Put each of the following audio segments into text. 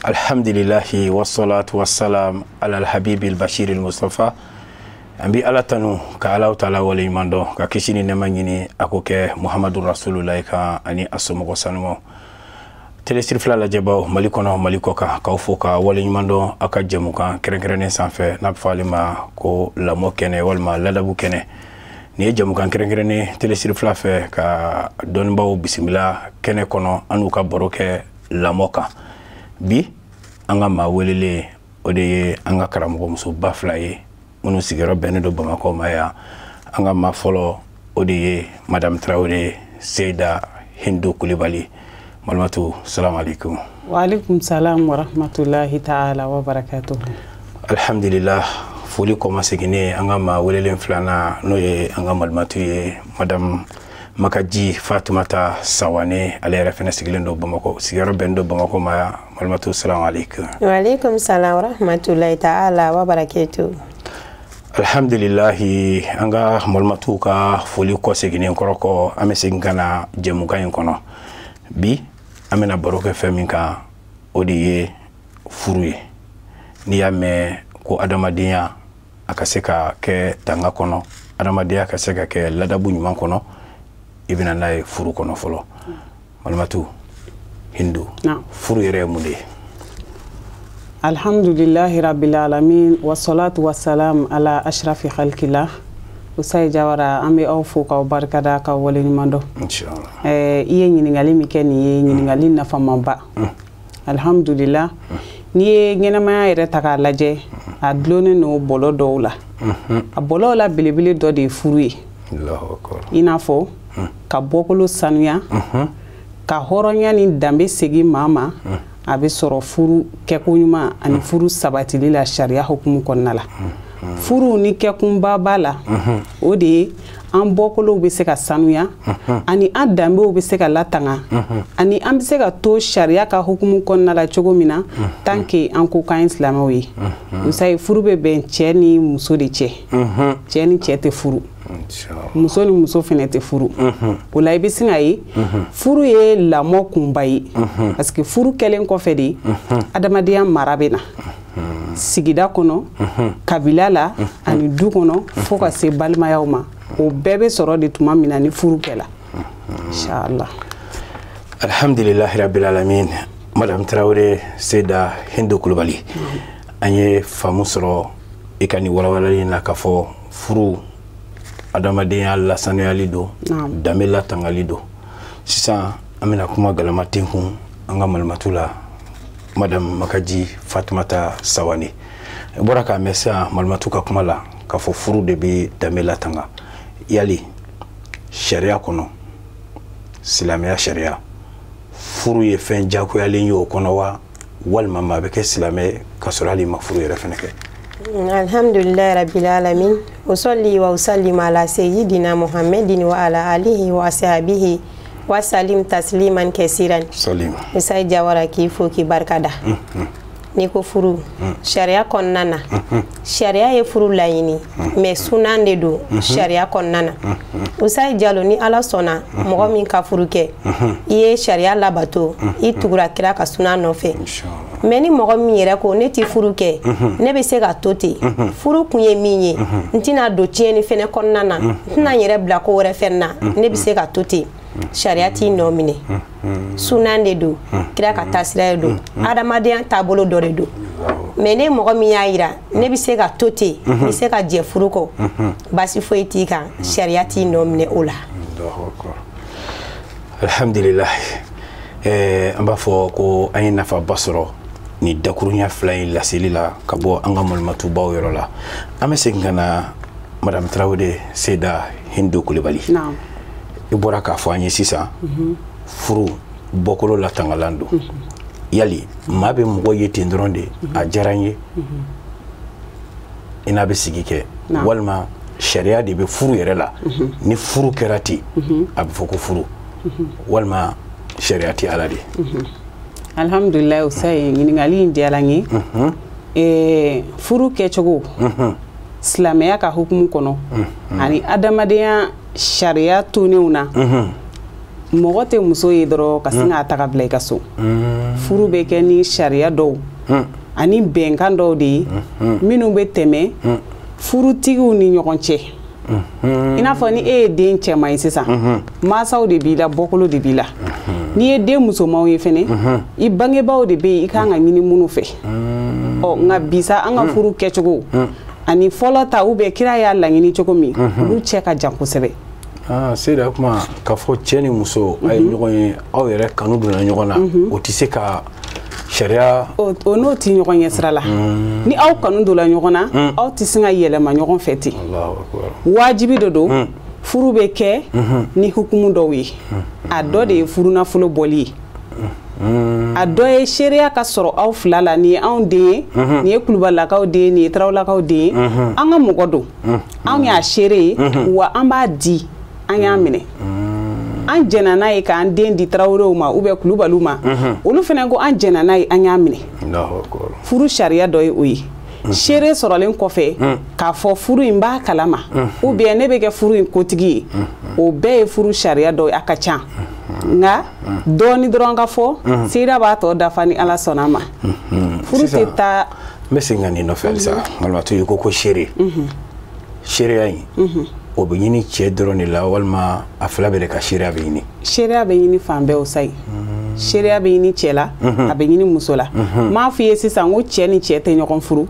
Alhamdulillahi wassalatu wassalam ala alhabibi albashir almustafa. An bi Ala tanu ka Ala taala waleɲuman dɔn, ka kisi ni nɛɛma ɲini a ko kɛ Muhamadu Rasululahi kan ani a somɔgɔ sanumaw. Télé Siri Fila lajɛbaw, Mali kɔnɔ, Mali kɔ kan, k'aw fo ka waleɲuman dɔn aw ka jɛmukan kɛrɛnkɛrɛnnen sanfɛ n'a bɛ fɔ ale ma ko lamɔ kɛnɛ walima ladabu kɛnɛ. Nin ye jɛmukan kɛrɛnkɛrɛnnen Télé Siri Fila fɛ ka dɔnnibaw bisimila kɛnɛ kɔnɔ, an n'u ka baro kɛ lamɔ kan. Bi an ka maa welelen, o de ye an ka karamɔgɔmusoba fila ye minnu sigiyɔrɔ bɛnnen don Bamakɔ ma yan. An ka maa fɔlɔ, o de ye Madame Tarawele Seyida Hindu Kulibali. Malimatu, salamu alaikum. Waalaikum salam wa rahmatullahi ta'ala wa barakatuhu. Alhamdulillah, foli kɔma seginnen. An ka maa welelen filanan, n'o ye an ka malimatu ye, Madame Makaji Fatumata Sawane, ale yɛrɛ fɛnɛ sigilen don Bamakɔ, sigiyɔrɔ bɛnnen don Bamakɔ ma yan. Malimatu, salamu alaikum. Waalaikum salam wa rahmatullahi ta'ala wa barakatuhu. Alhamdulilahi, an ka malimatuw ka foli kɔ seginnen kɔrɔ kɔ, an bɛ segin ka na jɛmukan in kɔnɔ. Bi an bɛna baro kɛ fɛn min kan, o de ye furu ye. N'i y'a mɛn ko adamadenya a ka se ka kɛ tanga kɔnɔ, adamadenya ka se ka kɛ ladabu ɲuman kɔnɔ, i bɛna n'a ye furu kɔnɔ fɔlɔ. Malimatu Hindu, furu yɛrɛ ye mun de ye? Alhamdulillahi rabbil alamin, wassalatu wassalam ala ashrafi khalqillah. Usayi Jawara, an bɛ aw fo k'aw barikada, k'aw waleɲuman dɔn. Inshallah. I ye ɲininkali min kɛ nin ye, ɲininkali nafamaba. Alhamdulillah, n'i ye ɲɛnamaya yɛrɛ ta k'a lajɛ, a dulonnen don bɔlɔ dɔw la. A bɔlɔw la belebele dɔ de ye furu ye. Allahu akbar. I n'a fɔ ka bɔkolo sanuya, ka hɔrɔnya ni danbe segin maa ma, a bɛ sɔrɔ furu kɛko ɲuman ani furu sabatili la sariya hukumu kɔnɔna la. Furu ni kɛkunba b'a la, o de ye an bɔkolow bɛ se ka sanuya ani an danbew bɛ se ka latanga ani an bɛ se ka to sariya ka hukumu kɔnɔna la cogo min na, tant que an ko k'an ye silamɛw ye. Musayi, furu bɛ bɛn cɛ ni muso de cɛ. Cɛ ni cɛ tɛ furu, muso ni muso fɛnɛ tɛ furu. O la i bɛ sin ka ye furu ye lamɔ kunba ye, parce que furu kɛlen kɔfɛ de, adamadenya mara bɛ na sigida kɔnɔ, kabila la ani du kɔnɔ, fo ka se balimayaw ma. O bɛɛ bɛ sɔrɔ de tuma min na ni furu kɛla, inshallah. Alhamdulilahi rabbil alamin. Madame Tarawele Seyida Hindu Kulubali, an ye faamu sɔrɔ i ka nin walawalali in na k'a fɔ furu adamadenya lasanuyali don, danbe latangali don. Sisan an bɛna kuma galama tenkun an ka malimatu la, Madame Makaji Fatumata Sawane. I bɔra k'a mɛn sisan malimatu ka kuma la k'a fɔ furu de bɛ danbe latanga. Yali sariya kɔnɔ, silamɛya sariya, furu ye fɛn diyagoyalen ye o kɔnɔ wa, walima maa bɛ kɛ silamɛ ka sɔrɔ hali ma furu yɛrɛ fɛnɛ kɛ? Alhamdulillahi rabbil alamin, usalli wa usallim ala sayyidina Muhammadin wa ala alihi wa ashabihi wa salim tasliman kesiran. Salim. Usayi Jawara, k'i fo k'i barikada. N'i ko furu, sariya kɔnɔna na, sariya ye furu laɲini, mais sunan de don sariya kɔnɔna na. Usayi Jalo, ni Ala sɔnna, mɔgɔ min ka furu kɛ, i ye sariya labato, i tugura kira ka sunan nɔfɛ. Mais ni mɔgɔ min yɛrɛ ko ne ti furu kɛ, ne bɛ se ka to ten, furu kun ye min ye, n tɛna don tiɲɛni fɛnɛ kɔnɔna na, n tɛna n yɛrɛ bila ko wɛrɛ fɛnɛ na, ne bɛ se ka to ten, sariya t'i nɔ minɛ. Sunan de don, kira ka taasira de don, adamadenya taabolo dɔ de don. Mais ne mɔgɔ min y'a yira ne bɛ se ka to ten, n bɛ se ka jɛ furu kɔ, baasi foyi t'i kan, sariya t'i nɔ minɛ o la. Alhamdulillah, an b'a fɔ ko an ye nafaba sɔrɔ ni dakurunya fila in laseli la ka bɔ an ka malimatubaw yɔrɔ la. An bɛ segin ka na Madame Tarawele Seyida Hindu Kulibali. I bɔra k'a fɔ an ye sisan furu bɔkolo latangalan don. Yali maa bɛ mɔgɔ ye ten dɔrɔn de, a diyara n ye, i n'a bɛ sigi kɛ, walima sariya de bɛ furu yɛrɛ la, ni furu kɛra ten a bɛ fɔ ko furu, walima sariya tɛ ala de? Alhamdulilayi, Usayi, ɲininkali in diyara n ye. Furu kɛcogo silamɛya ka hukumu kɔnɔ ani adamadenya sariya tonnenw na, Mɔgɔ tɛ muso ye dɔrɔn ka sin k'a ta ka bila i ka so. Furu bɛ kɛ ni sariya dɔw ani bɛnkan dɔw de ye minnu bɛ tɛmɛ furutigiw ni ɲɔgɔn cɛ. I n'a fɔ ni e ye den cɛman ye sisan, mansaw de b'i la, bɔkolo de b'i la. N'i ye den musomanw ye fɛnɛ, i bangebaaw de bɛ yen i kan ka ɲini minnu fɛ. Ɔ nka bi sa an ka furu kɛcogo ani fɔlɔ ta ou bien kira y'a laɲini cogo min, olu cɛ ka jan kosɛbɛ. Seyida, kuma k'a fɔ cɛ ni muso a ye ɲɔgɔn ye, aw yɛrɛ kanu donna ɲɔgɔn na, o tɛ se ka sariya. O n'o tɛ ɲɔgɔn ɲɛ sira la. Ni aw kanu donna ɲɔgɔn na, aw tɛ sin ka yɛlɛma ɲɔgɔn fɛ ten. Wajibi de don, furu bɛ kɛ ni hukumu dɔw ye. A dɔ de ye furunafolo bɔli ye. A dɔ ye seereya ka sɔrɔ aw fila la, nin ye anw den ye, nin ye Kulubalilakaw den ye, nin ye Tarawelelakaw den ye, an ka mɔgɔ don, anw y'a seere ye, wa an b'a di, an y'a minɛ. An jɛnna n'a ye k'an den di Tarawelew ma ou bien Kulubaliw ma, olu fana ko an jɛnna n'a ye, an y'a minɛ. Furu sariya dɔ ye o ye. Seere sɔrɔlen kɔfɛ k'a fɔ furu in b'a kalama ou bien ne bɛ kɛ furu in kotigi ye, o bɛɛ ye furu sariya dɔ ye, a ka ca. Nka dɔɔni dɔrɔn ka fɔ, Seyida b'a tɔ dafa ni Ala sɔnna a ma. Furu tɛ taa. N bɛ segin ka nin nɔfɛ halisa, Malimatu, i ko seere. Seereya in, o bɛ ɲini cɛ dɔrɔn de la walima a fila bɛɛ de ka seereya bɛ ɲini? Seereya bɛ ɲini fan bɛɛ o sa ye. Seereya bɛ ɲini cɛ la, a bɛ ɲini muso la. N m'a f'i ye sisan ko cɛ ni cɛ tɛ ɲɔgɔn furu,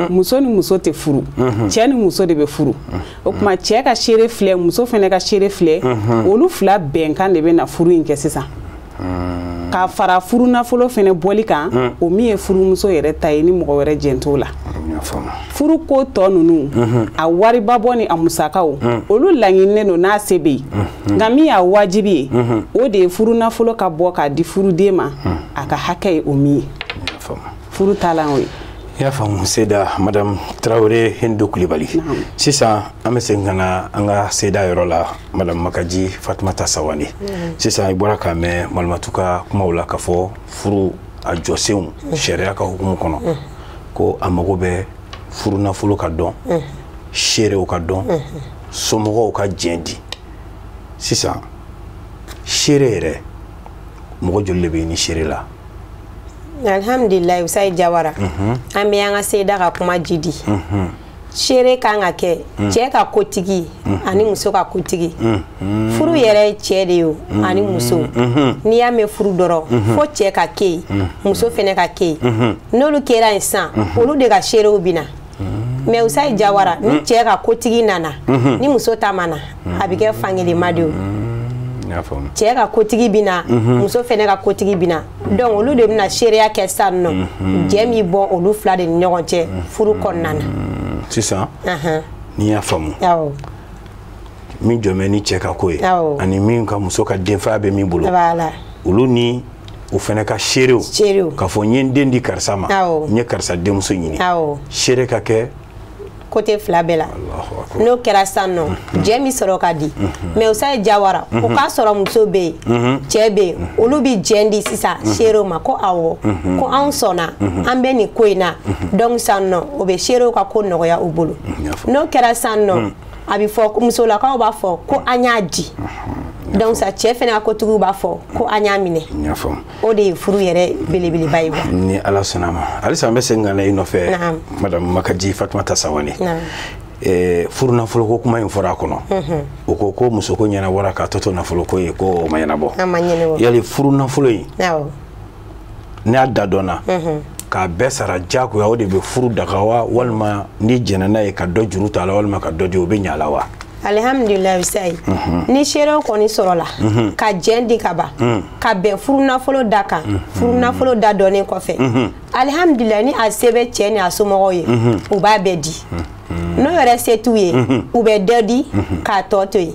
muso ni muso tɛ furu, cɛ ni muso de bɛ furu. O tuma cɛ ka seere filɛ, muso fana ka seere filɛ, olu fila bɛnkan de bɛ na furu in kɛ sisan. K'a fara furu nafolo fana bɔli kan, o min ye furumuso yɛrɛ ta ye ni mɔgɔ wɛrɛ jɛn t'o la. Furu ko tɔ ninnu, a wariba bɔ ni a musakaw, olu laɲininen don n'a se bɛ yen. Nka min y'a wajibi ye, o de ye furu nafolo ka bɔ k'a di furuden ma, a ka hakɛ ye o min ye. Furu taalan o ye. I y'a faamu Seyida, Madame Tarawele Hindu Kulibali. Sisan an bɛ segin ka na an ka Seyida yɔrɔ la, Madame Makaji Fatumata Sawane. Sisan i bɔra k'a mɛn Malimatu ka kumaw la k'a fɔ furu a jɔsenw sariya ka hukumu kɔnɔ, ko a mago bɛ furu nafolo ka dɔn, seerew ka dɔn, somɔgɔw ka jɛn di. Sisan seere yɛrɛ, mɔgɔ joli de bɛ ɲini seere la? Alhamdulilayi, Usayi Jawara, an bɛ an ka Seyida ka kuma jidi. Seere kan ka kɛ cɛ ka kotigi ani muso ka kotigi. Furu yɛrɛ ye cɛ de ye o ani muso. N'i y'a mɛn furu dɔrɔn, fo cɛ ka kɛ yen, muso fɛnɛ ka kɛ yen. N'olu kɛra yen sisan, olu de ka seerew bɛ na. Mais Usayi Jawara, ni cɛ ka kotigi nana, ni muso ta ma na, a bɛ kɛ fankelenma de ye o. Cɛ ka kotigi bɛ na, muso fɛnɛ ka kotigi bɛ na. Donc olu de bɛna seereya kɛ sisan nɔ, jɛ min bɔ olu fila de ni ɲɔgɔn cɛ furu kɔnɔna na. Sisan n'i y'a faamu, min jɔ bɛ ni cɛ ka ko ye ani min ka muso ka denfaya bɛ min bolo, olu ni o fɛnɛ ka seerew, k'a fɔ n ye n den di karisa ma, n ye karisa denmuso ɲini, seere ka kɛ côté fila bɛɛ la. N'o kɛra sisan nɔ, jɛ min sɔrɔ ka di. Mais Usayi Jawara, o k'a sɔrɔ muso bɛ yen, cɛ bɛ yen, olu bɛ jɛn di sisan seerew ma ko awɔ, ko anw sɔnna, an bɛ nin ko in na. Donc sisan nɔ, o bɛ seerew ka ko nɔgɔya u bolo. N'o kɛra sisan nɔ, a bɛ fɔ musolakaw b'a fɔ ko an y'a di. Donc sa cɛ fɛnɛ ka kotigiw b'a fɔ ko an y'a minɛ. O de ye furu yɛrɛ belebeleba ye. Ni Ala sɔnna a ma, halisa an bɛ segin ka na i nɔfɛ, Madame Makaji Fatumata Sawane. Furu nafolo ko kuma in fɔra a kɔnɔ, o ko ko muso ko ɲɛnabɔra k'a tɔ to nafolo ko ye, ko o ma ɲɛnabɔ. Yali furu nafolo in, n'a da dɔnna k'a bɛɛ sara diyagoya, o de bɛ furu daga wa, walima ni jɛnna n'a ye ka dɔ juru ta a la walima ka dɔ di, o bɛ ɲɛ a la wa? Alhamdulilayi Usayi, ni seerew kɔni sɔrɔla ka jɛn di ka ban, ka bɛn furu nafolo da kan, furu nafolo da dɔnnen kɔfɛ, alihamdulilayi, ni a se bɛ cɛ ni a somɔgɔw ye, u b'a bɛɛ di. N'o yɛrɛ se t'u ye, u bɛ dɔ di k'a tɔ to yen.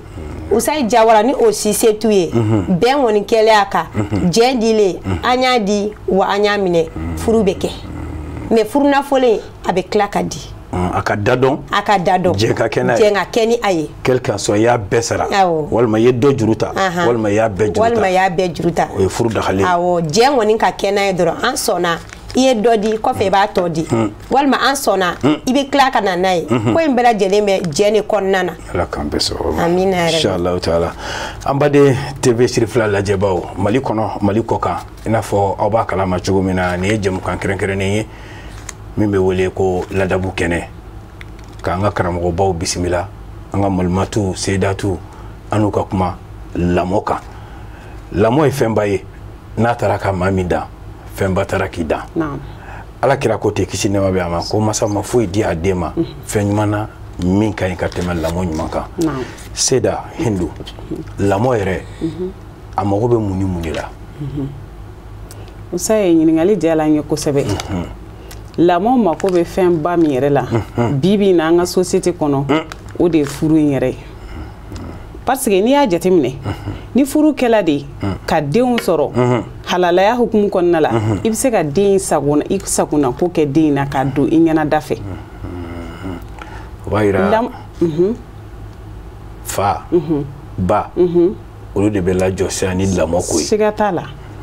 Usayi Jawara, ni o si se t'u ye, bɛn kɔni kɛlen a kan, jɛn dilen, an y'a di wa an y'a minɛ, furu bɛ kɛ. Mais furu nafolo in, a bɛ tila ka di. A ka da dɔn, a ka da dɔn, jɛn ka kɛ n'a ye, jɛn ka kɛ ni a ye. Quel qu'en soit, i y'a bɛɛ sara, walima i ye dɔ juru ta, walima i y'a bɛɛ juru ta, walima i y'a bɛɛ juru ta, o ye furu dagalen ye. Awɔ, jɛn kɔni ka kɛ n'a ye dɔrɔn, an sɔnna I ye dɔ di kɔfɛ i b'a tɔ di, walima an sɔnna i bɛ tila ka na n'a ye. Ko in bɛɛ lajɛlen bɛ jɛ de kɔnɔna na. Ala k'an bɛɛ sɔrɔ. Amina yɛrɛ. Inshallah taala. An baden TV Sirifila lajɛbaw, Mali kɔnɔ, Mali kɔ kan, i n'a fɔ aw b'a kalama cogo min na, nin ye jɛmukan kɛrɛnkɛrɛnnen ye min bɛ wele ko ladabu kɛnɛ, k'an ka karamɔgɔbaw bisimila, an ka malimatu sedatu, an n'u ka kuma lamɔ kan. Lamɔ ye fɛnba ye, n'a taara ka maa min dan, fɛnba taara k'i dan. Ala kira ko ten, kisi nɛɛma bɛ a ma, ko masa ma foyi di a den ma fɛn ɲuman na min ka ɲi ka tɛmɛ lamɔ ɲuman kan. Seda Hindu, lamɔ yɛrɛ a mago bɛ mun ni mun de la? Musa ye ɲininkali diyara n ye kosɛbɛ. Lamɔ mako bɛ fɛnba min yɛrɛ la bi bi in na an ka société kɔnɔ, o de ye furu in yɛrɛ ye. Parce que n'i y'a jateminɛ, ni furu kɛla de ka denw sɔrɔ halalaya hukumu kɔnɔna la, i bɛ se ka den sagona, i sagona ko kɛ den in na k'a don i ɲɛna da fɛ. O b'a yira fa ba olu de bɛ lajɔ sisan ni lamɔ ko ye. Siga t'a la.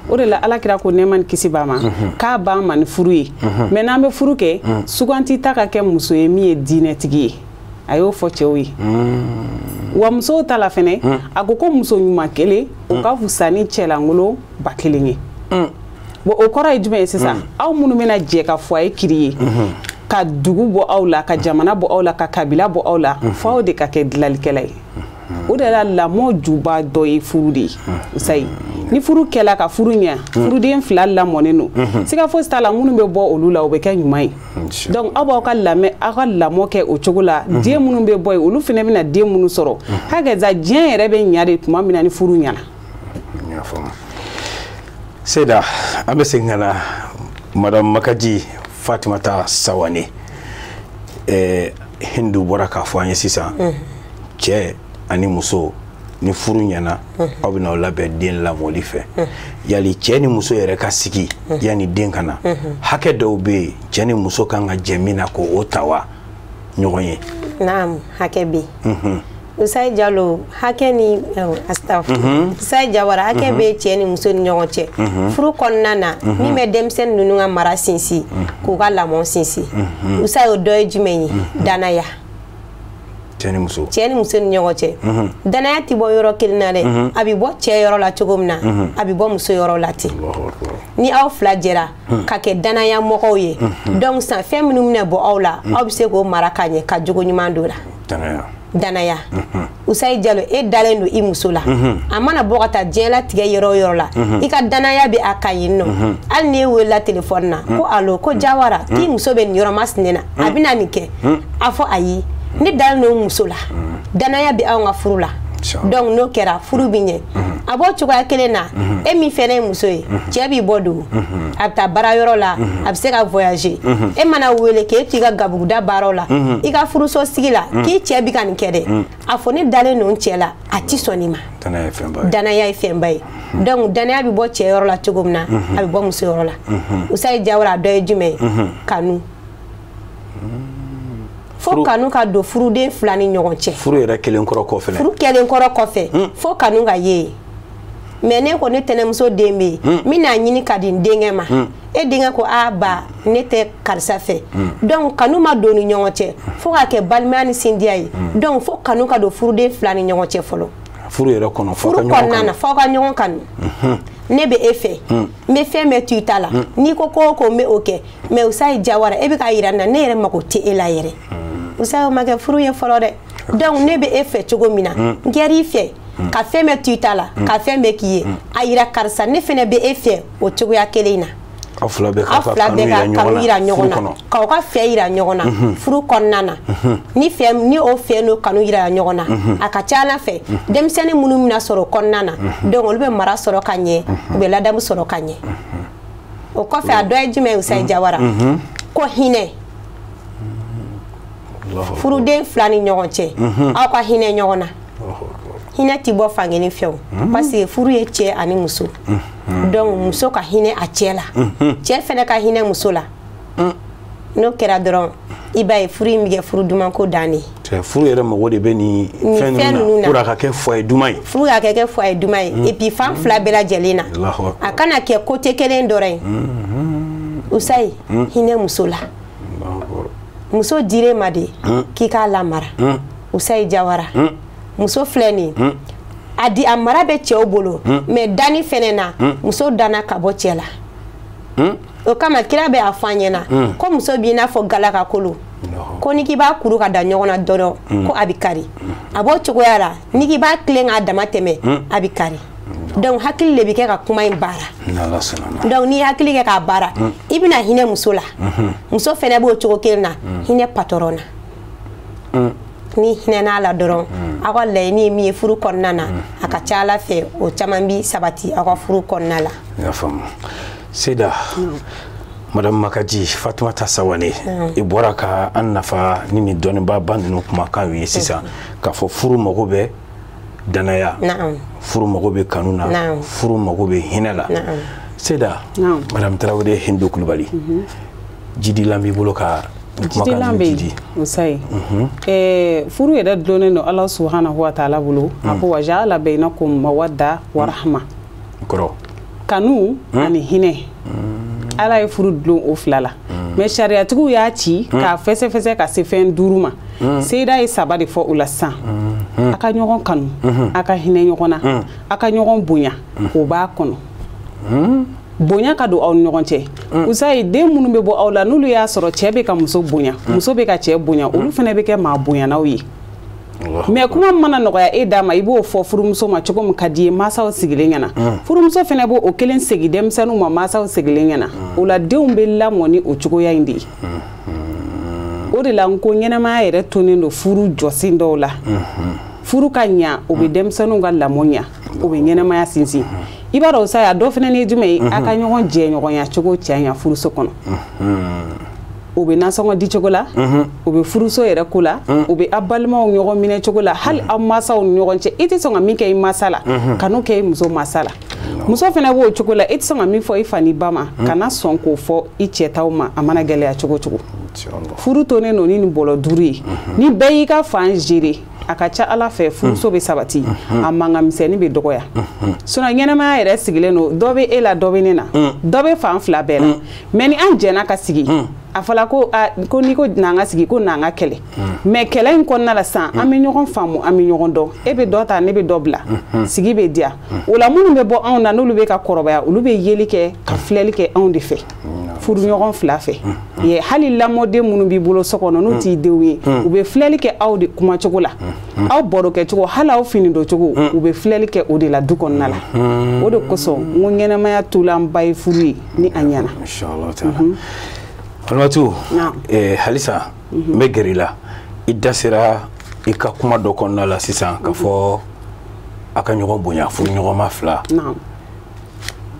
O de la Ala kira ko nɛɛma ni kisi b'a ma k'a b'an ma ni furu ye. Mais n'an bɛ furu kɛ, suganti ta ka kɛ muso ye min ye diinɛtigi ye. A y'o fɔ cɛw ye. Wa musow ta la fɛnɛ, a ko ko muso ɲuman kelen o ka fisa ni cɛlankolon 1000 ye. Bon, o kɔrɔ ye jumɛn ye sisan? Aw minnu bɛna jɛ ka foyer kiri ye, ka dugu bɔ aw la, ka jamana bɔ aw la, ka kabila bɔ aw la, fo aw de ka kɛ dilanlikɛla ye. O de la lamɔ juba dɔ ye furu de ye. Usayi, ni furu kɛla ka furu ɲɛ, furuden fila lamɔnen don, siga fosi t'a la minnu bɛ bɔ olu la, o bɛ kɛ ɲuman ye. Donc aw b'aw ka lamɛn, aw ka lamɔ kɛ o cogo la, den minnu bɛ bɔ yen, olu fana bɛna den minnu sɔrɔ. Hakɛza diɲɛ yɛrɛ bɛ ɲa de tuma min na ni furu ɲɛna. Seda, an bɛ segin ka na Madame Makaji Fatimata Sawane. Hindu bɔra k'a fɔ an ye sisan, cɛ ani muso ni furu ɲɛna, aw bɛna aw labɛn den lamɔli fɛ. Yali cɛ ni muso yɛrɛ ka sigi yanni den ka na, hakɛ dɔw bɛ yen cɛ ni muso kan ka jɛ min na k'o ta wa ɲɔgɔn ye? Naam, hakɛ bɛ yen. Usayi Jalo, hakɛ ni astafurlah, Usayi Jawara, hakɛ bɛ cɛ ni muso ni ɲɔgɔn cɛ furu kɔnɔna na, min bɛ denmisɛnnin ninnu ka mara sinsin, k'u ka lamɔ sinsin. Usayi, o dɔ ye jumɛn ye? Danaya. Cɛ ni muso, cɛ ni muso ni ɲɔgɔn cɛ, danaya ti bɔ yɔrɔ kelen na dɛ. A bɛ bɔ cɛ yɔrɔ la cogo min na, a bɛ bɔ muso yɔrɔ la ten. Ni aw fila jɛra ka kɛ danaya mɔgɔw ye, donc san fɛn minnu bɛna bɔ aw la, aw bɛ se k'o mara ka ɲɛ, ka jogo ɲuman don o la. Danaya. Usayi Jalo, e dalen don i muso la, a mana bɔ ka taa diɲɛlatigɛ yɔrɔ o yɔrɔ la, i ka danaya bɛ a kan yen nɔ. Hali n'e welela telefɔni na ko alo, ko Jawara, k'i muso bɛ nin yɔrɔ masina na, a bɛna nin kɛ, a fɔ ayi, ne dalen don muso la, danaya bɛ anw ka furu la. Donc n'o kɛra, furu bɛ ɲɛ. A b'o cogoya kelen na, e min fɛnɛ ye muso ye, cɛ b'i bɔ dugu, a bɛ taa baarayɔrɔ la, a bɛ se ka voyager. E mana wele k'e to i ka gabuguda baaraw la, i ka furuso sigi la, k'i cɛ bɛ ka nin kɛ dɛ, a fɔ ne dalen don cɛ la, a ti sɔn nin ma. Danaya ye fɛnba ye. Donc danaya bɛ bɔ cɛ yɔrɔ la cogo min na, a bɛ bɔ muso yɔrɔ la. Usayi Jawara, a dɔ ye jumɛn ye? Kanu. Fo kanu ka don furuden fila ni ɲɔgɔn cɛ. Furu yɛrɛ kelen kɔrɔ kɔfɛ. Furu kɛlen kɔrɔ kɔfɛ, fo kanu ka ye. Mais ne ko ne tɛnɛmuso den bɛ yen, n bɛna ɲini ka di n denkɛ ma. E denkɛ ko a ba, ne tɛ karisa fɛ. Donc kanu ma don ni ɲɔgɔn cɛ, fo k'a kɛ balimaya ni sindiya ye. Donc fo kanu ka don furuden fila ni ɲɔgɔn cɛ fɔlɔ. Furu yɛrɛ kɔnɔ, furu kɔnɔna na, f'aw ka ɲɔgɔn kanu. Ne bɛ e fɛ, n bɛ fɛn bɛɛ to i ta la, n'i ko ko o ko n bɛ o kɛ. Mais Usayi Jawara, e bɛ k'a yira n na ne yɛrɛ mako tɛ e la yɛrɛ. Usayi, o ma kɛ furu ye fɔlɔ dɛ. Donc ne bɛ e fɛ cogo min na, n kɛra i fɛ ka fɛn bɛɛ to i ta la, ka fɛn bɛɛ k'i ye, a yira karisa ne fɛnɛ bɛ e fɛ o cogoya kelen in na. Aw fila bɛɛ ka kanu yira ɲɔgɔn na, k'aw ka fɛ yira ɲɔgɔn na furu kɔnɔna na. Ni fɛ, ni o fɛ n'o kanu yira ɲɔgɔn na, a ka ca Ala fɛ denmisɛnnin minnu bɛna sɔrɔ o kɔnɔna na, donc olu bɛ mara sɔrɔ ka ɲɛ, u bɛ ladamu sɔrɔ ka ɲɛ. O kɔfɛ, a dɔ ye jumɛn ye Usayi Jawara? Ko hinɛ. Furuden fila ni ɲɔgɔn cɛ, aw ka hinɛ ɲɔgɔn na. Hinɛ ti bɔ fankelen fɛ o, parce que furu ye cɛ ani muso. Donc muso ka hinɛ a cɛ la, cɛ fɛnɛ ka hinɛ muso la. N'o kɛra dɔrɔn, i b'a ye furu in bɛ kɛ furu duman ko dan de ye. Furu yɛrɛ mago de bɛ nin fɛn ninnu na pour a ka kɛ foyer duman ye. Furu ka kɛ foyer duman ye, et puis fan fila bɛɛ lajɛlen na. A kana kɛ côté kelen dɔrɔn ye. Usayi, hinɛ muso la. Muso dir'e ma de k'i k'a lamara. Usayi Jawara, muso filɛ nin ye, a di a mara bɛ cɛw bolo, mais danni fɛnɛ na, muso danna ka bɔ cɛ la. O kama kira bɛ a fɔ an ɲɛna ko muso b'i n'a fɔ galakakolo, ko n'i k'i b'a kuru ka da ɲɔgɔn na dɔrɔn, ko a bɛ kari. A b'o cogoya la, n'i k'i b'a tilen k'a dama tɛmɛ, a bɛ kari. Donc hakili de bɛ kɛ ka kuma in baara. Donc n'i hakili kɛ k'a baara, i bɛna hinɛ muso la. Muso fɛnɛ b'o cogo kelen na, hinɛ patɔrɔn na. Ni hinɛ n'a la dɔrɔn, aw ka laɲini ye min ye furu kɔnɔna na, a ka ca Ala fɛ, o caman bi sabati aw ka furu kɔnɔna la. N y'a faamu. Seyida, Madame Makaji Fatumata Sawane, i bɔra ka an nafa ni nin dɔnnibaaba ninnu kumakan ye sisan, k'a fɔ furu mago bɛ danaya, furu mago bɛ kanu na, furu mago bɛ hinɛ la. Seyida, Madame Tarawele Hindu Kulubali, jidilan b'i bolo ka jidilan bɛ yen. Usayi, furu yɛrɛ dulonnen don Ala subahanahu wa taala bolo. A ko wajaala bayinakum mawadda wa rahma. Kɔrɔ kanu ani hinɛ, Ala ye furu dulon o fila la. Mais sariyatigiw y'a ci k'a fɛsɛfɛsɛ ka se fɛn 5 ma. Seyida ye 3 de fɔ o la sisan. A ka ɲɔgɔn kanu, a ka hinɛ ɲɔgɔn na, a ka ɲɔgɔn bonya. O b'a kɔnɔ, bonya ka don aw ni ɲɔgɔn cɛ. Usayi, den minnu bɛ bɔ aw la, n'olu y'a sɔrɔ cɛ bɛ ka muso bonya, muso bɛ ka cɛ bonya, olu fana bɛ kɛ maa bonyanaw ye. Mais kuma mana nɔgɔya e d'a ma, i b'o fɔ furumuso ma cogo min ka di ye mansaw sigilen ɲɛna. Furumuso fana b'o kelen segin denmisɛnninw ma mansaw sigilen ɲɛna. O la denw bɛ lamɔ ni o cogoya in de ye. O de la n ko ɲɛnɛmaya yɛrɛ tonnen don furu jɔsen dɔw la. Furu ka ɲa, o bɛ denmisɛnninw ka lamɔ ɲa, o bɛ ɲɛnɛmaya sinsin. I b'a dɔn Usayi, a dɔ fana ye jumɛn ye? A ka ɲɔgɔn jɛɲɔgɔnya cogo cɛ ɲa furuso kɔnɔ. O bɛ nasɔngɔ di cogo la, o bɛ furuso yɛrɛ ko la, o bɛ aw balimaw ɲɔgɔn minɛ cogo la, hali aw mansaw ni ɲɔgɔn cɛ. I tɛ sɔn ka min kɛ i mansa la, kan'o kɛ i muso mansa la. Muso fana b'o cogo la, i tɛ sɔn ka min fɔ i fa ni ba ma, kana sɔn k'o fɔ i cɛ taw ma, a mana gɛlɛya cogo cogo. Furu tonnen don ni nin bɔlɔ 5 ye. Ni bɛɛ y'i ka fan gérer, a ka ca Ala fɛ, furuso bɛ sabati, a mankan misɛnnin bɛ dɔgɔya. Sinon ɲɛnɛmaya yɛrɛ sigilen don, dɔ bɛ e la, dɔ bɛ ne na, dɔ bɛ fan fila bɛɛ la. Mais ni an jɛnna ka sigi, a fɔla ko ko n'i ko n'an ka sigi, ko n'an ka kɛlɛ. Mais kɛlɛ in kɔnɔna la sisan, an bɛ ɲɔgɔn faamu, an bɛ ɲɔgɔn dɔn. E bɛ dɔ ta, ne bɛ dɔ bila, sigi bɛ diya. O la minnu bɛ bɔ anw na, n'olu bɛ ka kɔrɔbaya, olu bɛ yeli kɛ ka filɛli kɛ anw de fɛ, furuɲɔgɔn fila fɛ. Hali lamɔden minnu b'i bolo so kɔnɔ, n'u t'i denw ye, u bɛ filɛli kɛ aw de kumacogo la, aw barokɛcogo, hali aw fini doncogo, u bɛ filɛli kɛ o de la du kɔnɔna la. O de kosɔn n ko ɲɛnɛmaya tolanba ye furu ye ni a ɲɛna. Fatumatu, halisa n bɛ gɛrɛ i la. I da sera i ka kuma dɔ kɔnɔna la sisan k'a fɔ a ka ɲɔgɔn bonya, furuɲɔgɔnma fila.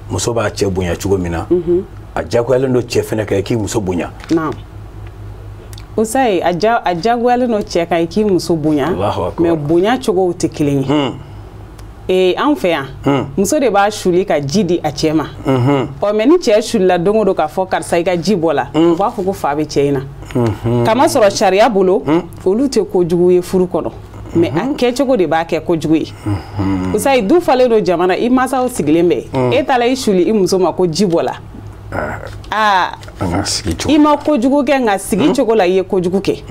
Muso b'a cɛ bonya cogo min na, a diyagoyalen don cɛ fɛnɛ kan i k'i muso bonya. Usayi, a diyagoyalen don cɛ kan i k'i muso bonya, mais bonya cogow tɛ kelen ye. An fɛ yan, muso de b'a suli ka ji di a cɛ ma. Ɔ mais ni cɛ sulila don o don k'a fɔ karisa i ka ji bɔ la, u b'a fɔ ko fa bɛ cɛ in na. Kamasɔrɔ sariya bolo, olu tɛ kojugu ye furu kɔnɔ, mais a kɛcogo de b'a kɛ kojugu ye. Usayi, du falen don jamana, i mansaw sigilen bɛ, e taara i suli i muso ma ko ji bɔ la. Aa, i ma kojugu kɛ, nka sigi cogo la i ye kojugu kɛ.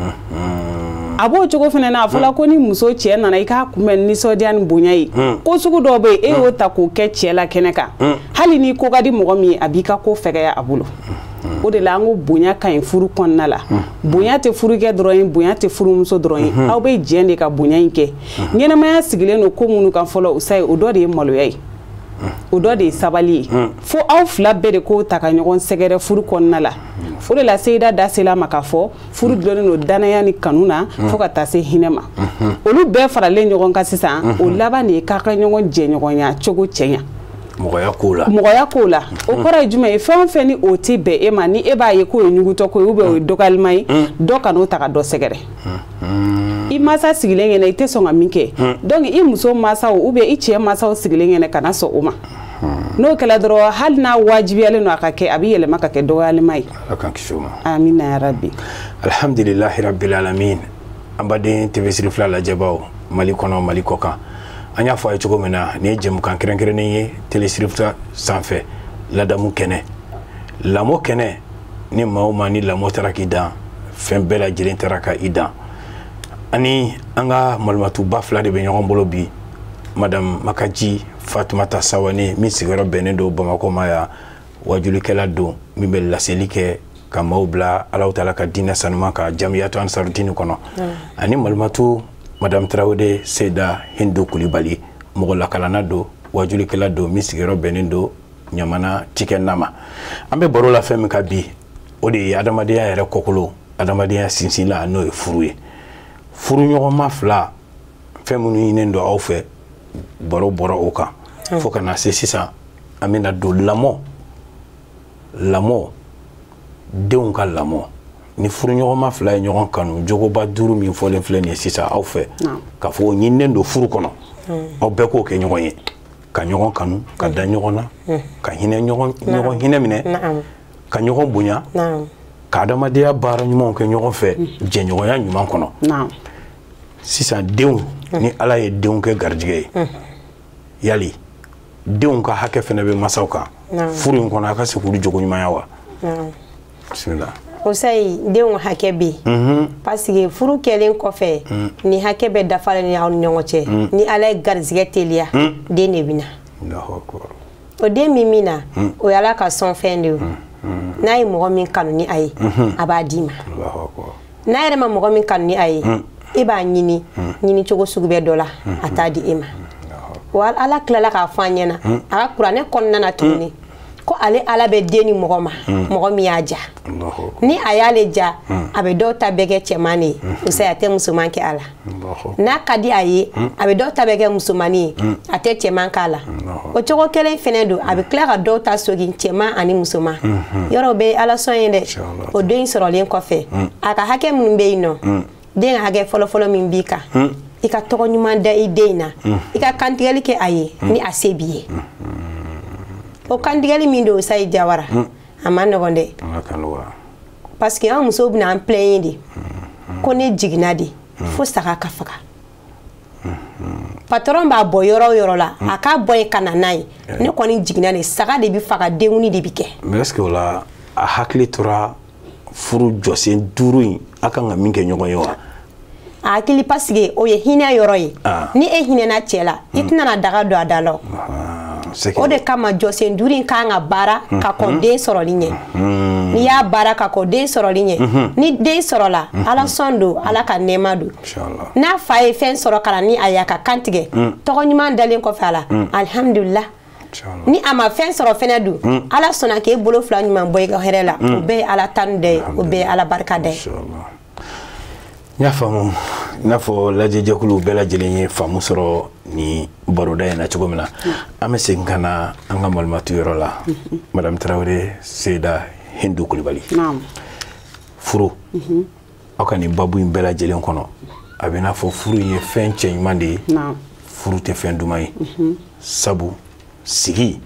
A b'o cogo fana na, a fɔla ko ni muso cɛ nana, i k'a kunbɛn nisɔndiya ni bonya ye. Ko sugu dɔw bɛ yen, e y'o ta k'o kɛ cɛ la kɛnɛ kan, hali ni ko ka di mɔgɔ min ye, a b'i ka ko fɛgɛya a bolo. O de la an ko bonya ka ɲi furu kɔnɔna la. Bonya tɛ furukɛ dɔrɔn ye, bonya tɛ furumuso dɔrɔn ye. Aw bɛ jɛn de ka bonya in kɛ. Ɲɛnɛmaya sigilen don ko minnu kan fɔlɔ, Usayi, o dɔ de ye maloya ye, o dɔ de ye sabali ye. Fo aw fila bɛɛ de k'o ta ka ɲɔgɔn sɛgɛrɛ furu kɔnɔna la. O de la Seyida da sela ma k'a fɔ furu dulonnen don danaya ni kanu na, fo ka taa se hinɛ ma. Olu bɛɛ faralen ɲɔgɔn kan sisan, o laban de ye k'a ka ɲɔgɔn jɛɲɔgɔnya cogo cɛɲa. Mɔgɔya kow la. Mɔgɔya kow la. O kɔrɔ ye jumɛn ye? Fɛn o fɛn ni o tɛ bɛn e ma, ni e b'a ye k'o ye ɲugutɔ ko ye ou bien o ye dɔgɔyalima ye, dɔ kan'o ta ka dɔ sɛgɛrɛ. I mansa sigilen ɲɛna, i tɛ sɔn ka min kɛ, donc i muso mansaw ou bien i cɛ mansaw sigilen ɲɛna, kana sɔn o ma. N'o kɛra dɔrɔn, hali n'a wajibiyalen don a ka kɛ, a bɛ yɛlɛma ka kɛ dɔgɔyalima ye. Ala k'an kisi o ma. Amina ya rabi. Alhamdulilahi rabbil alamin. An baden TV Siri fila lajɛbaw, Mali kɔnɔ, Mali kɔ kan, an y'a fɔ a ye cogo min na, nin ye jɛmukan kɛrɛnkɛrɛnnen ye télé Siri fila sanfɛ, ladamu kɛnɛ, lamɔ kɛnɛ. Ni maa o maa ni lamɔ taara k'i dan, fɛn bɛɛ lajɛlen taara ka i dan. Ani an ka malimatuba fila de bɛ ɲɔgɔn bolo bi, Madame Makaji Fatumata Sawane, min sigiyɔrɔ bɛnnen don Bamakɔ ma yan, wajulikɛla don min bɛ laseli kɛ ka maaw bila Alahu Taala ka diinɛ sanuman ka Jamiyatu Ansarudini kɔnɔ, ani malimatu Madame Tarawele Seyida Hindu Kulibali, mɔgɔ lakalanna don, wajulikɛla don min sigiyɔrɔ bɛnnen don Ɲamana cikɛna ma. An bɛ baro la fɛn min kan bi, o de ye adamadenya yɛrɛ kɔkolo, adamadenya sinsinla, n'o ye furu ye. Furuɲɔgɔnma fila, fɛn minnu ɲininen don aw fɛ, baro bɔra o kan fo ka na se sisan an bɛna don lamɔ, denw ka lamɔ. Ni furuɲɔgɔnma fila ye ɲɔgɔn kanu, jogoba duuru min fɔlen filɛ nin ye sisan aw fɛ, k'a fɔ o ɲininen don furu kɔnɔ, aw bɛɛ k'o kɛ ɲɔgɔn ye, ka ɲɔgɔn kanu, ka da ɲɔgɔn na, ka hinɛ ɲɔgɔn hinɛ minɛ, ka ɲɔgɔn bonya, ka adamadenya baara ɲumanw kɛ ɲɔgɔn fɛ jɛɲɔgɔnya ɲuman kɔnɔ. Sisan denw, ni Ala ye denw kɛ garijɛgɛ ye, yali denw ka hakɛ fɛnɛ bɛ masaw kan furu in kɔnɔ, a ka se k'olu jogo ɲumanya wa? Bismillah. Osayi, denw hakɛ bɛ yen, parce que furu kɛlen kɔfɛ, ni hakɛ bɛ dafalen ni aw ni ɲɔgɔn cɛ, ni Ala ye garijɛgɛ teliya, den de bɛ na. O den min na, o ye Ala ka sɔnfɛn de ye. N'a ye mɔgɔ min kanu ni a ye, a b'a d'i ma. N'a yɛrɛ ma mɔgɔ min kanu ni a ye, e b'a ɲini ɲini cogo sugu bɛɛ dɔ la, a t'a di e ma. Wa Ala tilala k'a fɔ an ɲɛna a ka kuranɛ kɔnɔna na tuguni ko ale Ala bɛ den ni mɔgɔ ma, mɔgɔ min y'a ja. Ni a y'ale ja, a bɛ dɔw ta bɛɛ kɛ cɛman de ye, o a tɛ musoman kɛ a la. N'a ka di a ye, a bɛ dɔw ta bɛɛ kɛ musomannin ye, a tɛ cɛman k'a la. O cogo kelen fɛnɛ don, a bɛ tila ka dɔw ta sogin cɛman ani musoman. Yɔrɔ bɛ Ala sɔn ye dɛ. O den sɔrɔlen kɔfɛ, a ka hakɛ minnu bɛ yen nɔ, den ka hakɛ fɔlɔfɔlɔ min b'i kan, i ka tɔgɔ ɲuman da i den in na, i ka kantigɛli kɛ a ye ni a se b'i ye. O kantigɛli min don, Sayi Jawara, a ma nɔgɔn dɛ, parce que an musow bɛna an plaigner de ko ne jiginna de fo saga ka faga. Patron b'a bɔ yɔrɔ o yɔrɔ la, a k'a bɔ yen ka na n'a ye, ne kɔni jiginna de, saga de bɛ faga, denkundi de bɛ kɛ. Mais est-ce que o la a hakili tora furu jɔsen duuru in a kan ka min kɛ ɲɔgɔn ye wa? A hakili, parce que o ye hinɛ yɔrɔ ye. Ni e hinɛna cɛ la, i tɛna na daga don a da la. O de kama jɔsen duuru in kan ka baara ka kɔn den sɔrɔli ɲɛ. N'i y'a baara ka kɔn den sɔrɔli ɲɛ, ni den sɔrɔla, Ala sɔn don, Ala ka nɛɛma don. N'a fa ye fɛn sɔrɔ ka na ni a ye, a ka kan tigɛ, tɔgɔ ɲuman dalen kɔfɛ a la, alihamudulila. Ni a ma fɛn sɔrɔ fɛnɛ dun, Ala sɔnna k'e bolo fila ɲuman bɔ i ka hɛrɛ la, o bɛɛ ye Ala tanu da ye, o bɛɛ ye Ala barika da ye. N y'a faamu, i n'a fɔ lajɛjɛkulu bɛɛ lajɛlen ye faamu sɔrɔ ni baroda in na cogo min na, an bɛ segin ka na an ka malimatu yɔrɔ la. Madame Tarawele Seyida Hindu Kulibali, furu, aw ka nin babu in bɛɛ lajɛlen kɔnɔ, a bɛ n'a fɔ furu ye fɛn cɛ ɲuman de ye, furu tɛ fɛn duman ye, sabu sigi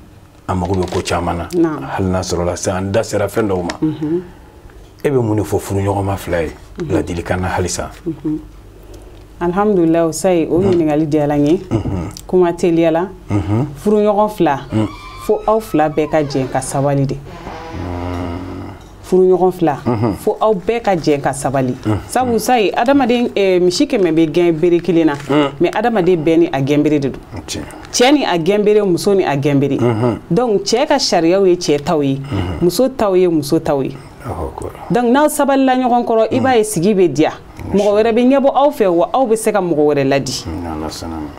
an mago bɛ ko caman na, hali n'a sɔrɔla sisan an da sera fɛn dɔw ma. E bɛ mun de fɔ furuɲɔgɔnma fila ye ladilikan na halisa? Alhamdulillah, Osayi, o ɲininkali diyara n ye. Kuma teliya la, furuɲɔgɔn fila, fo aw fila bɛɛ ka jɛn ka sabali de. Furuɲɔgɔn fila, fo aw bɛɛ ka jɛn ka sabali. Sabu Sayi, adamaden misi 100 bɛ gɛn bere kelen na, mais adamaden bɛɛ ni a gɛnbere de don. Cɛ ni a gɛnbere, muso ni a gɛnbere. Donc cɛ ka sariyaw ye cɛ taw ye, muso taw ye muso taw ye. Donc n'aw sabalila ɲɔgɔn kɔrɔ, i b'a ye sigi bɛ diya, mɔgɔ wɛrɛ bɛ ɲɛbɔ aw fɛ, wa aw bɛ se ka mɔgɔ wɛrɛ ladi.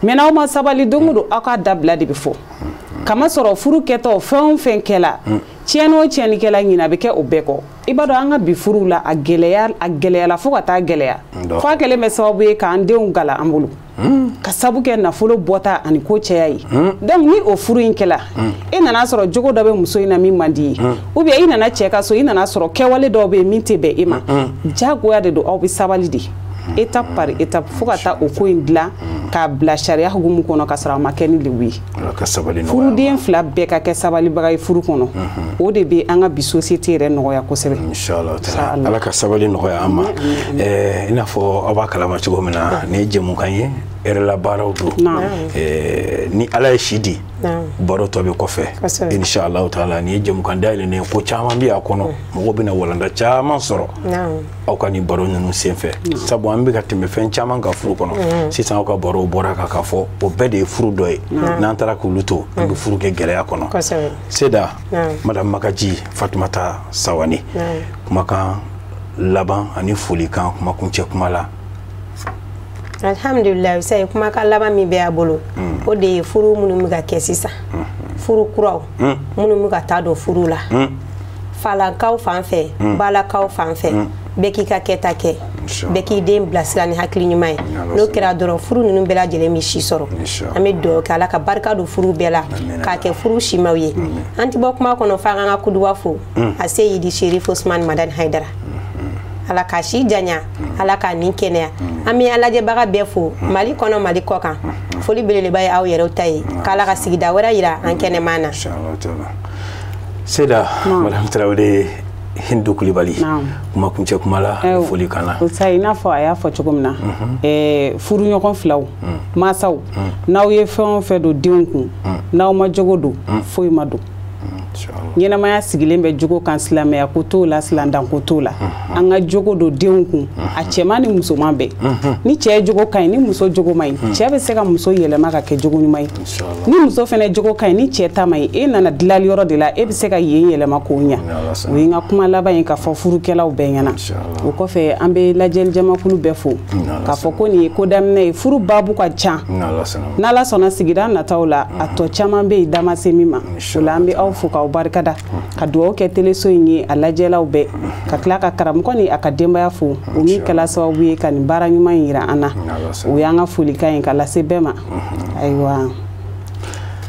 Mais n'aw ma sabali, don o don aw ka dabila de bɛ fɔ. Kamasɔrɔ furu kɛtɔ, fɛn o fɛn kɛla, tiɲɛni o tiɲɛnikɛla ɲinɛ, a bɛ kɛ o bɛɛ kɔ. I b'a dɔn an ka bi furuw la, a gɛlɛyala fo ka taa gɛlɛya, fo a kɛlen bɛ sababu ye k'an denw gala an bolo, ka sabu kɛ nafolo bɔta ani ko cɛya ye. Donc ni o furu in kɛla, e nana sɔrɔ jogo dɔ bɛ muso in na min man di ye, ou bien i nana cɛ ka so, i nana sɔrɔ kɛwale dɔw bɛ yen min tɛ bɛn e ma, jagoya de don, aw bɛ sabali de, étape par étape, fo ka taa o ko in dilan k'a bila sariya hukumu kɔnɔ, ka sɔrɔ a ma kɛ ni lebu ye. Furuden fila bɛɛ ka kɛ sabalibaga ye furu kɔnɔ, o de bɛ an ka bi société yɛrɛ nɔgɔya kosɛbɛ. Inshallah taala, Ala ka sabali nɔgɔya an ma. I n'a fɔ aw b'a kalama cogo min na, nin ye jɛmukan ye Yɛrɛlabaaraw don. Ni Ala ye si di, baro tɔ bɛ kɔfɛ inshallah taala. Ni ye jɛmukan dayɛlɛnnen ko caman bɛ a kɔnɔ, mɔgɔw bɛna walanda caman sɔrɔ aw ka nin baro ninnu senfɛ, sabu an bɛ ka tɛmɛ fɛn caman kan furu kɔnɔ. Sisan aw ka barow bɔra kan k'a fɔ o bɛɛ de ye furu dɔ ye. N'an taara k'olu to, an bɛ furu kɛ gɛlɛya kɔnɔ. Seda, Madame Makaji Fatumata Sawane, kumakan laban ani folikan, kumakuncɛ kuma la. Alhamdulillah, sai kumakan laban min bɛ a bolo, o de ye furu minnu bɛ ka kɛ sisan, furu kuraw minnu bɛ ka taa don furu la, falakaw fan fɛ, balakaw fan fɛ, bɛɛ k'i ka kɛta kɛ, bɛɛ k'i den bilasira ni hakili ɲuman ye. N'o kɛra dɔrɔn, furu ninnu bɛɛ lajɛlen bɛ si sɔrɔ. An bɛ dugawu kɛ Ala ka barika don furu bɛɛ la, k'a kɛ furu simaw ye. An tɛ bɔ kuma kɔnɔ f'an k'an ka kuduwa fo, a Seyidi Sherif Usman Madani Hayidara. Ala ka si janya, Ala ka nin kɛnɛya. An bɛ lajɛbaga bɛɛ fo, Mali kɔnɔ, Mali kɔ kan. Foli belebeleba ye aw yɛrɛw ta ye, k'Ala ka sigida wɛrɛ yira an kɛnɛman na. Seda, Madame Traoré Hindu Kulibali, kuma kuncɛ kuma la, foli kan na. O sa, i n'a fɔ a y'a fɔ cogo min na, furuɲɔgɔn filaw, mansaw, n'aw ye fɛn o fɛn don denw kun, n'aw ma jogo don, foyi ma don. Ɲɛnamaya sigilen bɛ jogo kan, silamɛya ko t'o la, silandanko t'o la. An ka jogo don denw kun, a cɛman ni musoman bɛɛ. Ni cɛ jogo ka ɲi, ni muso jogo man ɲi, cɛ bɛ se ka muso yɛlɛma ka kɛ jogo ɲuman ye. Ni muso fɛnɛ jogo ka ɲi, ni cɛ ta man ɲi, e nana dilali yɔrɔ de la, e bɛ se ka yen yɛlɛma k'o ɲa. O ye n ka kuma laban ye ka fɔ furukɛlaw bɛɛ ɲɛna. O kɔfɛ, an bɛ lajɛli jamakulu bɛɛ fo k'a fɔ ko nin ye ko daminɛ ye, furu baabu ka ca. N'Ala sɔnna, sigida nataw la, a tɔ caman bɛ yen, da ma se min ma. O la, an bɛ aw fo k'aw barikada, ka dugawu kɛ teleso in ye, a lajɛlaw bɛɛ, ka tila ka karamɔgɔ ni a ka denbaya fo, o min kɛla sababu ye ka nin baara ɲuman in yira an na. O y'an ka folikan ye ka lase bɛɛ ma. Ayiwa,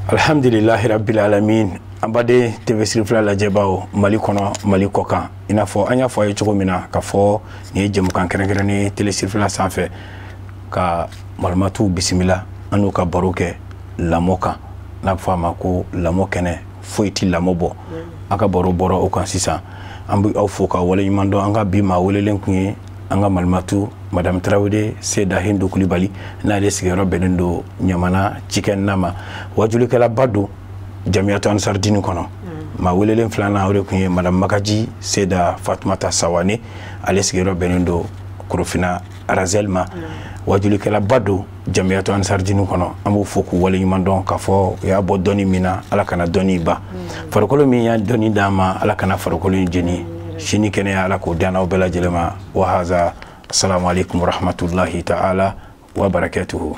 alhamdulilahi rabbil alamin. An baden TV Sirifila lajɛbaw, Mali kɔnɔ, Mali kɔ kan, i n'a fɔ an y'a fɔ a ye cogo min na k'a fɔ nin ye jɛmukan kɛrɛnkɛrɛnnen tele Sirifila sanfɛ, ka malimatuw bisimila, an n'u ka baro kɛ lamɔ kan, n'a bɛ fɔ a ma ko lamɔ kɛnɛ, foyi ti lamɔ bɔ. An ka baro bɔra o kan sisan. An bɛ aw fo ka waleɲuman dɔn. An ka bi maa welelen kun ye an ka malimatu Madame Traoré Seda Hindu Kulibali, n'ale sigiyɔrɔ bɛnnen don Ɲamana cikɛnina ma, wajulikɛlaba don Jamiyatu Ansar Dini kɔnɔ. Maa welelen filanan, o de kun ye Madame Makaji Seda Fatumata Sawane, ale sigiyɔrɔ bɛnnen don Korofina Arazel ma, wajulikɛlaba don Jamiyatu Ansar Dini kɔnɔ. An b'o fo k'u waleɲuman dɔn k'a fɔ u y'a bɔ dɔnni min na, Ala kana dɔnni ban. Farikolo min y'a dɔnni d'an ma, Ala kana farikolo in jeni. Sini kɛnɛya, Ala k'o d'an n'aw bɛɛ lajɛlen ma. Wa haza, assalamu alaikum warahmatullahi ta'ala wa barakatuhu.